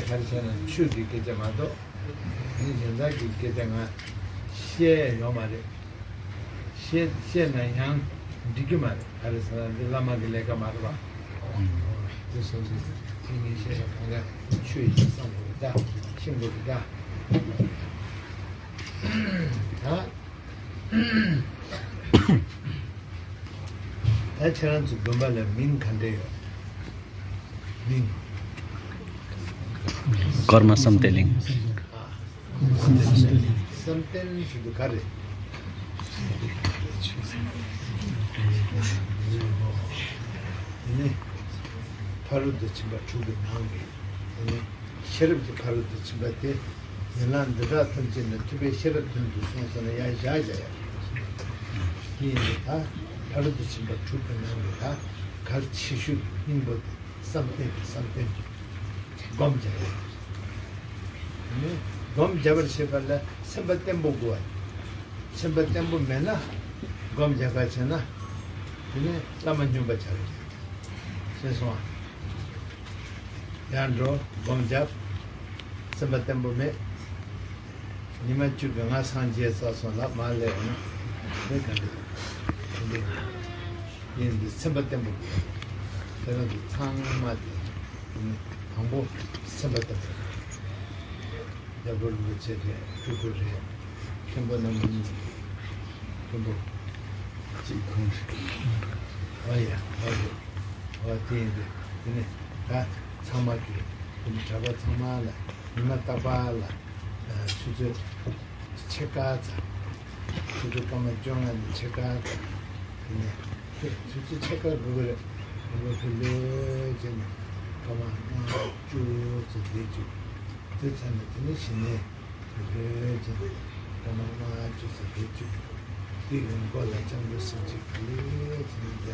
가르쳐는 추기 계정아도 현장기 계정아 시에 요 말에 시에는 양 디기 말에 가르쳐 라마기 내가 말봐 그래서 이게 시에서 그냥 추이 상고다 신고다 대체는 좀 말에 민간데요 민 कर्म समतेलिङ something should carry. 파르드 집에 주고 나오게. 셔럽도 파르드 집에 연란드가 던지는 집에 셔럽도 손선에 야야야. 이다 파르드 집에 주고 나오게. 가르치슈 힘보 something 검자. 검 잡을 시발라 선battem 보고 선battem 보면은 검 잡아잖아. 근데 라만 좀 받자. 세서 양로 검 잡 선battem 보면 니만 주가 산지에서 손라 말래. 그러니까 근데 이 선battem 보고 그래서 창마디 방법 선battem double which is good. Kimberley, Kimbo. Oh, yeah, oh, that Samaki, Java Tamala, Natabala, to check out, to come and join and check out, to check out the village and come on, to 대찬의 신의 그래서 엄마가 주서 되죠. 이런 거를 좀 쓰지 그래 진짜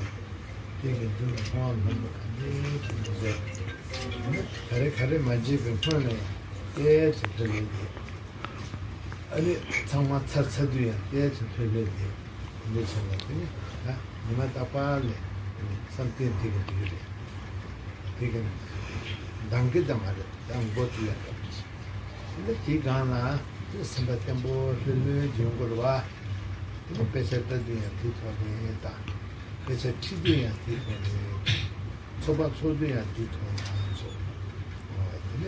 되게 좀 좋아하는 거 같네. 가래 맞지 그 편에 예 저들이 아니 정말 차차도야 예 저들이 근데 생각하니 아 니만 따빨래 상태 되게 당기다 말이야 당고주야 근데 기가나 선battem보 를 중고로와 배set다 뒤에 뒤통에다 그래서 TV야 뒤에 초밥 소리야 뒤통에서 근데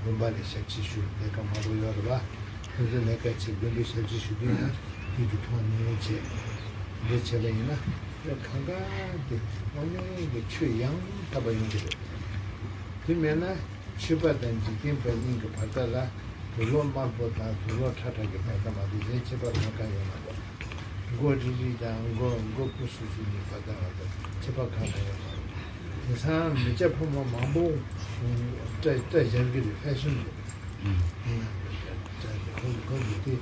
뭔가를 섹시슈 내가 말로 열어봐 그래서 내가 지금 섹시슈야 뒤통에 제 내체래나 강가게 오늘 최양 답변인데 그러면은 치바된 지금 배는 거 받다가 그런 말보다 그거 타타게 받다마도 이제 치바 가까이 오나 고지리다 고 부수주니 받다가 치바 가까이 그 사람 밑에 보면 망보 저 저기 패션 거기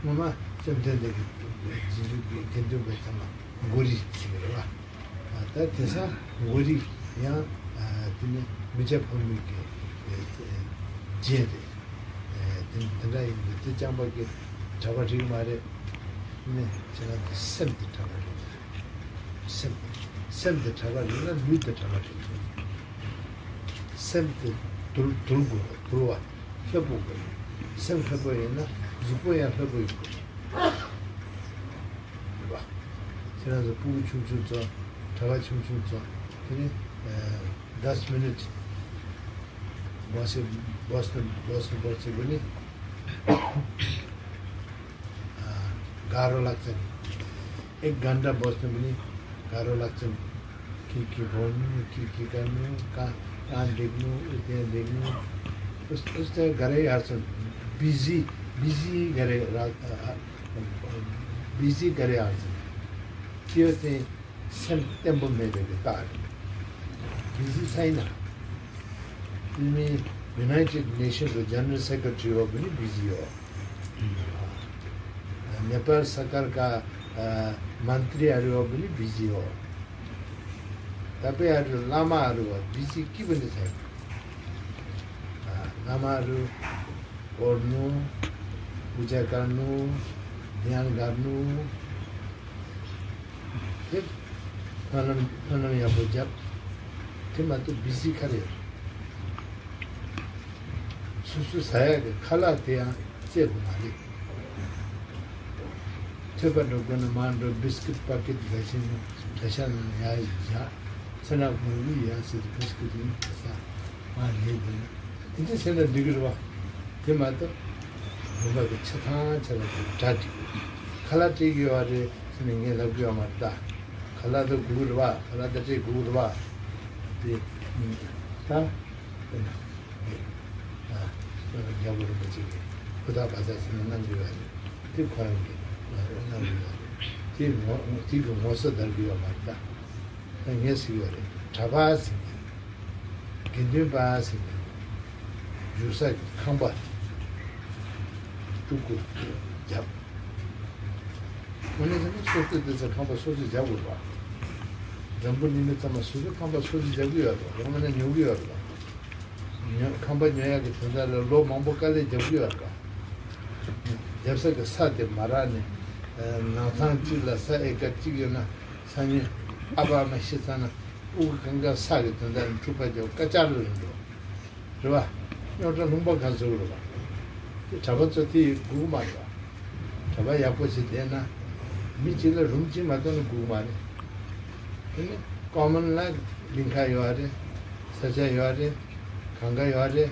뭐마 좀 되게 지루게 견뎌 봤잖아 고리 집에 와 아다 대사 고리 야 근데 미제 보니까 제데 근데 이 장밖에 잡아지기 말에 네 제가 샘도 잡아줘 샘도 잡아주는 밑도 잡아줘 샘도 돌고 들어와 해보고 샘 해보이나 죽어야 해보이고 봐 그래서 부부 춤추죠 다가 춤추죠 근데 10 minutes Boston बनी गारो लाग्छ एक घन्टा बस्नु पनि गाह्रो लाग्छ के भन्नु के गर्नु कहाँ देख्नु त्यहाँ देख्नु उस्तो गरे हाल्छ बिजी गरे हाल्छ त्यो चाहिँ सेप्टेम्बर मेदेखि कार्ड बिजी छैन तिमी United Nations General Secretary of busy. Nepal Sarkar ka Mantri aru busy. Tapi aru Lama aru busy kiban sai. Lama aru ornu, puja karnu, dhyan garnu. Then anam ya puja. Tima tu busy kare. Susu saya khala tiya che bumali. Tibetan gonna mando biscuit packet dashan ya ja. Sana movie ya se biscuit ni sa ma le de. Inte sena digirwa. Tima to bumba ke chata chala tati. Khala ti gi ware singe la gyo marta. Khala to gurwa, khala to te gurwa. Ti ta 야구를 보지. 그다 가자서는 남겨야 돼. 그 과연 게. 지금 뭐서 달기가 맞다. 예수가 잡아서 근데 봐서 주사 칸바 두고 잡. 오늘은 소스도 칸바 소스 잡고 봐. 전부님이 참 소스 칸바 소스 잡고요. 그러면은 여기요. 캄보디아에 전달을 로 망보까지 잡고요까. 잡서가 사대 말하네. 나산질라 사에가 지기나 산이 아바마 시사나 우간가 사게 전달 주파죠. 까짜르는도. 그봐. 여자 농부 가서 그러봐. 잡았더니 구마가. 잡아 약보시 되나. 미치를 rum지 맞는 구마네. 근데 common 링카 요아래. 사자 요아래. 강가 요아래,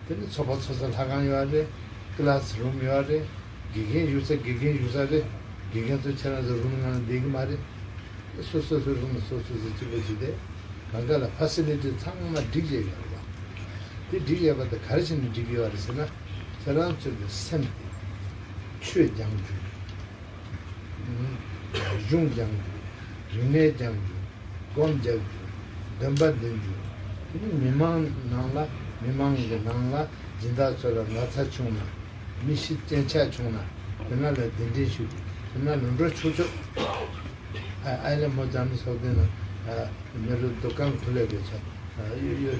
근데 소박소설 하강 요아래, 클래스룸 요아래, 기계 유사래, 기계도 채널에서 루는 되게 말해, 소소소룸 소소소 집어지대, 강가라 파실리티 상마 디제가 봐. 그 디제가 가르치는 디제 요아래서나 사람 쪽에 샘, 최장주, 중장주, 중내장주, 공장주, 덤바den주. 미망 나라 미망게 나라 진다처럼 나타충나 미시 젠차충나 그날에 딘디슈 그날 눈으로 추죠 아이를 뭐 잠이 서되는 메로 도칸 플레게죠 유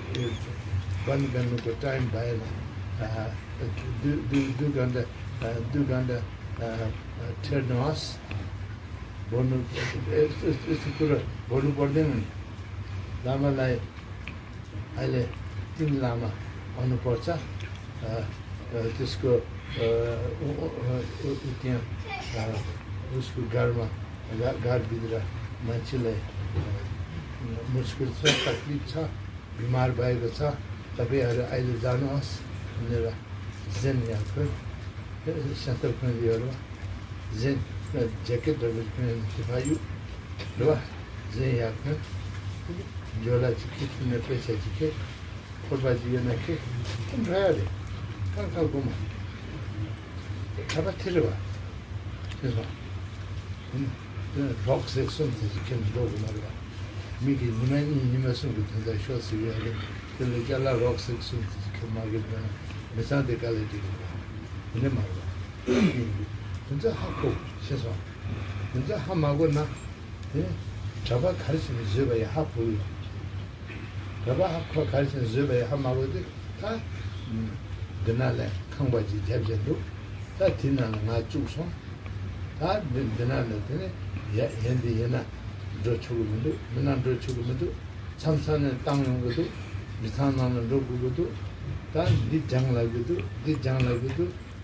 반반노 그 타임 바이나 두간다 터너스 보노 에스쿠라 보노 버데는 라마라이 अहिले 3 लामा आउनुपर्छ त्यसको त्यहाँ उसको गाडमा गाडभित्र मान्छेलाई मुस्किल छ तकलिफ छ बिमार भएको छ तपाईँहरू अहिले जानुहोस् भनेर जेन यहाँको सेन्टर फ्रेन्डलीहरू जेन ज्याकेटहरू सिपायु र जेन यहाँको Yola chiquit, una presa chiquit, por vallía na que, un raro, canca como. Tabatirva, eso. Rock section is can go marva. Miki munani nimasun with the show severe, the legala rock section is can market, Mesante quality. Nemarva. Unza hako, says one. Unza hamagona, Java Carson is over a half. Raba hakwa karishin zubay hamawadi ta dinale kangbaji jabjandu ta tinana nga chukson ta dinale tene yendi yena dro chugumundu minan dro chugumundu chamsane tangyongudu mithanana rogugudu ta di janglagudu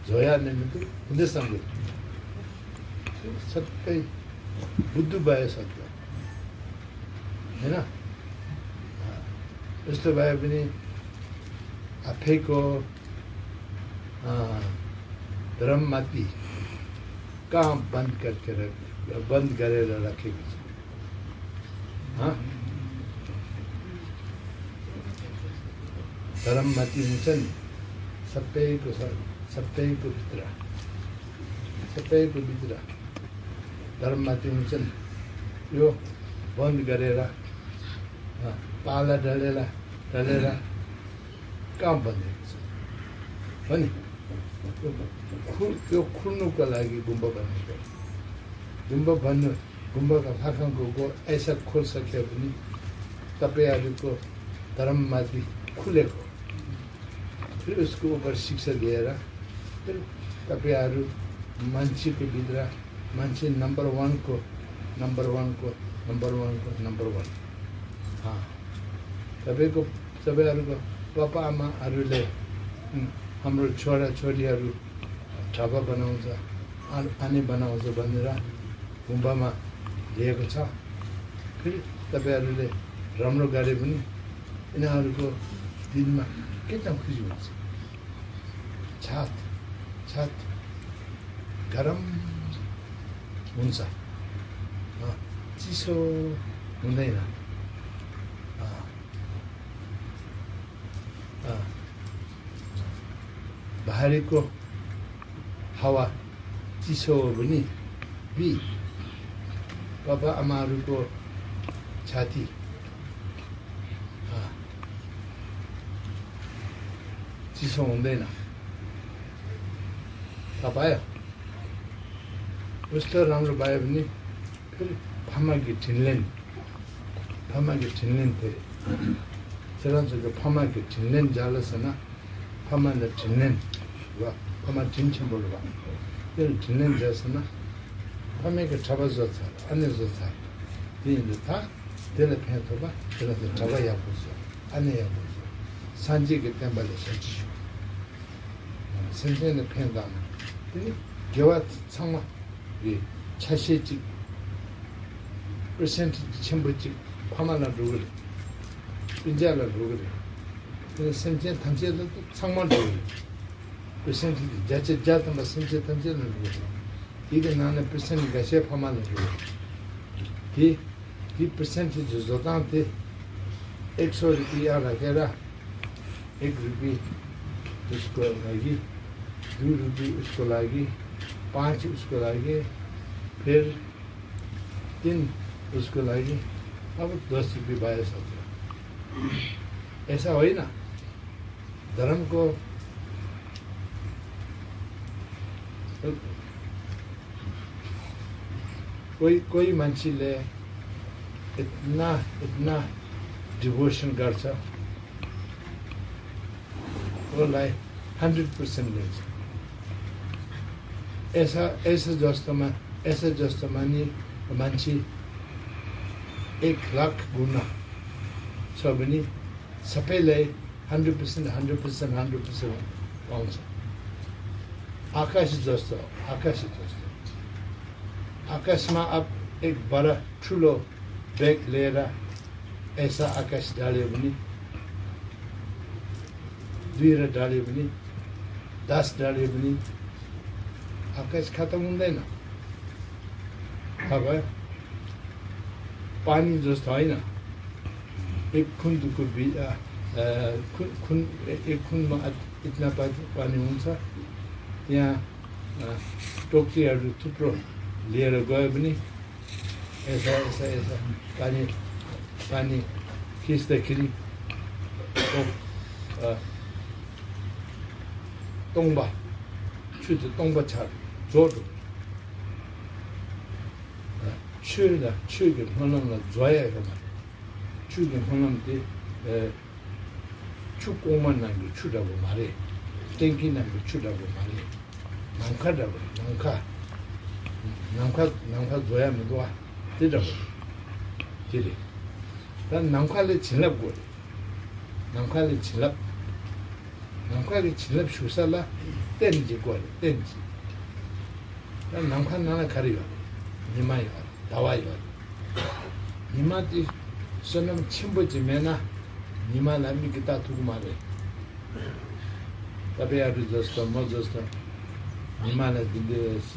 zoya nemudu hundesangudu satpay buddhu baya satya yena Mr. Bayabini, Apeko, Drammati, काम बंद करके बंद करे रखेगी हाँ धर्म मति मुचन सप्ते को बितरा धर्म मति मुचन यो बंद गरेर पाला डलेला काम बन्द भने यो खुल्नुको लागि गुम्बा बनेको गुम्बा भन्नु गुम्बाका फाखाको ऐसा खोल सक्यो भने तपाईँहरूको धर्ममाथि खुलेको फिर उसको ऊपर शिक्षा दिएर फिर तपाईँहरू मान्छेको भित्र मान्छे नम्बर वानको तपाईँहरूको पापा आमाहरूले हाम्रो छोरा छोरीहरू ढाबा बनाउँछ आने बनाउँछ भनेर गुम्बामा लिएको छ फेरि तपाईँहरूले राम्रो गरे पनि यिनीहरूको दिनमा के त खुसी हुन्छ छात गरम हुन्छ चिसो हुँदैन बाहिरको हावा चिसो हो भने बाबा आमाहरूको छाती चिसो हुँदैन थाहा पायो उस्तो राम्रो भयो भने फेरि फामाकी ठिन्लेन फेरि सेरान्चको फामाकी ठिन्लेन जालसँग फामाले ठिन्लेन वा फामा ठिन्छन् बोल्नु भयो त्यो ठिन्लेन जासँग फामेको ठबा जोत्छ अन्य जोत्छ तिनीहरूले थाहा त्यसलाई फ्याँक्थोमा त्यसलाई त ठबा या पुग्छ अन्य या पुग्छ साँझीको त्यहाँबाट साँझीले फ्याँक्दामा तिनी गेवासँग 차시직 퍼센트 전부직 파마나 루글 인자라 루글 그래서 생체 탐지도 상만 루글 퍼센트 자체자도 생체 탐지는 루글 이게 나는 퍼센트 가시 파마나 루글 이 퍼센트 조단테 100 रुपया लगेगा 1 रुपये उसको लगी 2 रुपये उसको लगी 5 उसको लगी फिर 3 उसको लगी अब 10 रुपये बाय सकते ऐसा हो ही ना धर्म को कोई मान्छेले इतना डिभोसन गर्छ उसलाई 100% मिल्छ ऐसा जस्तोमा नि मान्छे 1 लाख गुना छ भने सबैलाई 100% पाउँछ आकाश जस्तो आकाशमा अब एक बडा ठुलो बैग लिएर ऐसा आकाश डाल्यो भने 2 डाल्यो भने 10 डाल्यो भने आकाश खत्म हुँदैन अब पानी जस्तो हैन एक खुन्दको एक खुनमा इतना पानी हुन्छ त्यहाँ टोक्रीहरू थुप्रो लिएर गयो भने ऐसा पानी खिच्दाखेरि 똥바 추도 똥바차 조도 추게 혼란을 줘야 해요. 추게 혼란데 축고만 나게 추다고 말해. 땡기는 거 추다고 말해. 남카다고 남카 줘야 뭐도 되더라고. 되리. 난 남카를 질납고 남카를 질납 슈살라 땡지 거리 땡지 난 남칸 나나 가리요 니마요 다와요 니마디 선남 침보지메나 니마 남이 기타 두고 말해 ताबेयारू जस्तो म जस्तो निमालाई दिँदैछ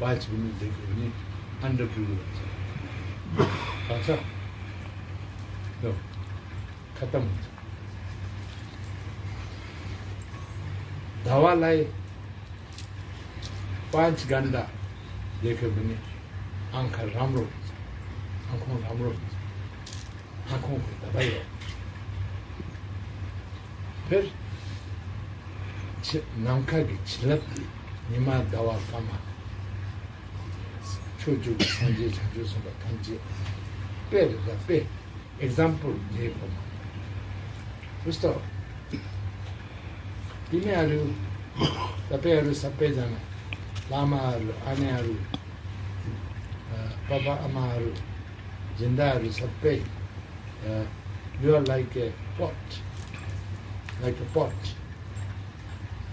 5 मिनेटदेखि पनि अन्डर पुग्छ थाहा छ यो खत्तम हुन्छ धावालाई 5 घण्टा देख्यो भने आँखा राम्रो हुन्छ आँखा राम्रो हुन्छ आँखाको दबाई हो फिर namkagi chilap nima dawa kama choju sanje chanju soba kanji pe example de koma justo dime aru tape aru sape jana lama aru ane aru baba ama aru jinda aru sape you are like a pot.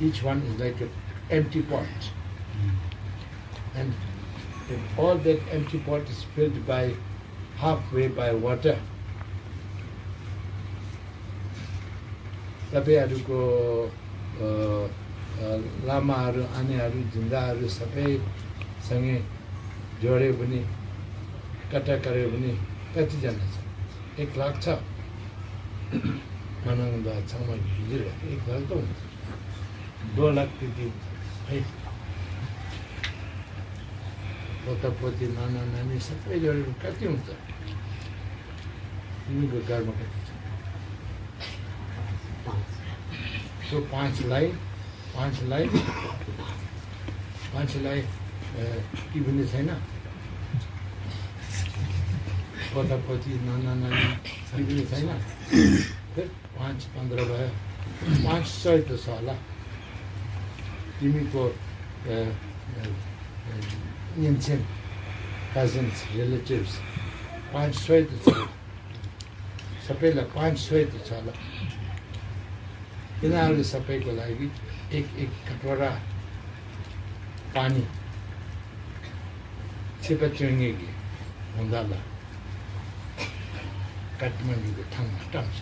Each one is like an empty pot. And if all that empty pot is filled by halfway by water, tabe aru ko lama aru ane aru jinda aru sape sange jore bani kata kare bani kati jana cha 1 lakh cha manang da chama gijira 1 lakh to 2 lakh ki hai pota poti nana nani sabe jore kati hunta इनको कर्म करते तो 5 लाई की पनि छैन पतापति नाना नानी की पनि छैन फिर 5-15 भयो 500 त छ होला तिमीको इन्सेन कजन्स रिलेटिभ्स 500 त छ सबैलाई 500 त छ होला यिनीहरूले सबैको लागि एक कटोरा पानी छिपचुङ्गेगी हुँदाला काठमाडौँको ठाउँमा टाउँछ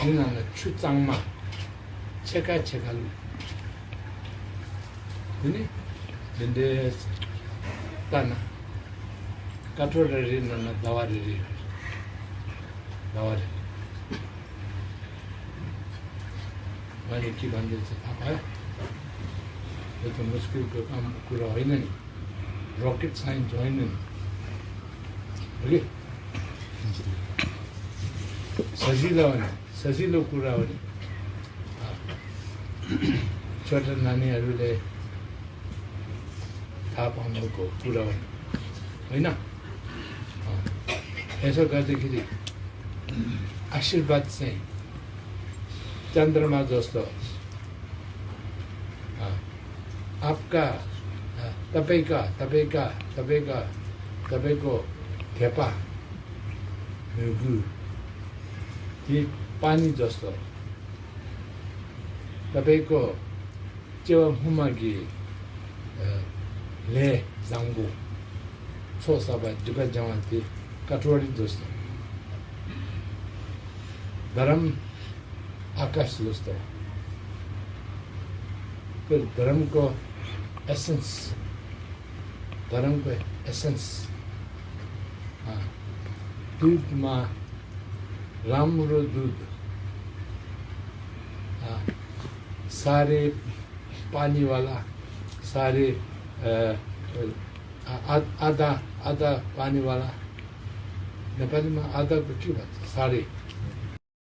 यिनीहरूलाई छुचाङमा छेकालु हुने भिन्देस ताना कटोरा रिन दवारी मैले के भन्दैछ थाहा पायो यो त मुस्किलको काम कुरा होइन नि रकेट साइन्स होइन नि हो कि सजिलो कुरा हो नि छोटा नानीहरूले थाहा पाउनुको कुरा हो होइन यसो गर्दाखेरि आशीर्वाद चाहिँ चन्द्रमा जस्तो आपका तपाईँको थेपा घु ती पानी जस्तो तपाईँको चेवाहुमागी ले जाङ्गो छोसबा जुका जमाती कटोरी जस्तो धर्म आकाश जस्तो फिर धर्मको एसेन्स दुधमा राम्रो दुध सारे पानीवाला सारे आधा पानीवाला नेपालीमा आधाको के भन्छ सारे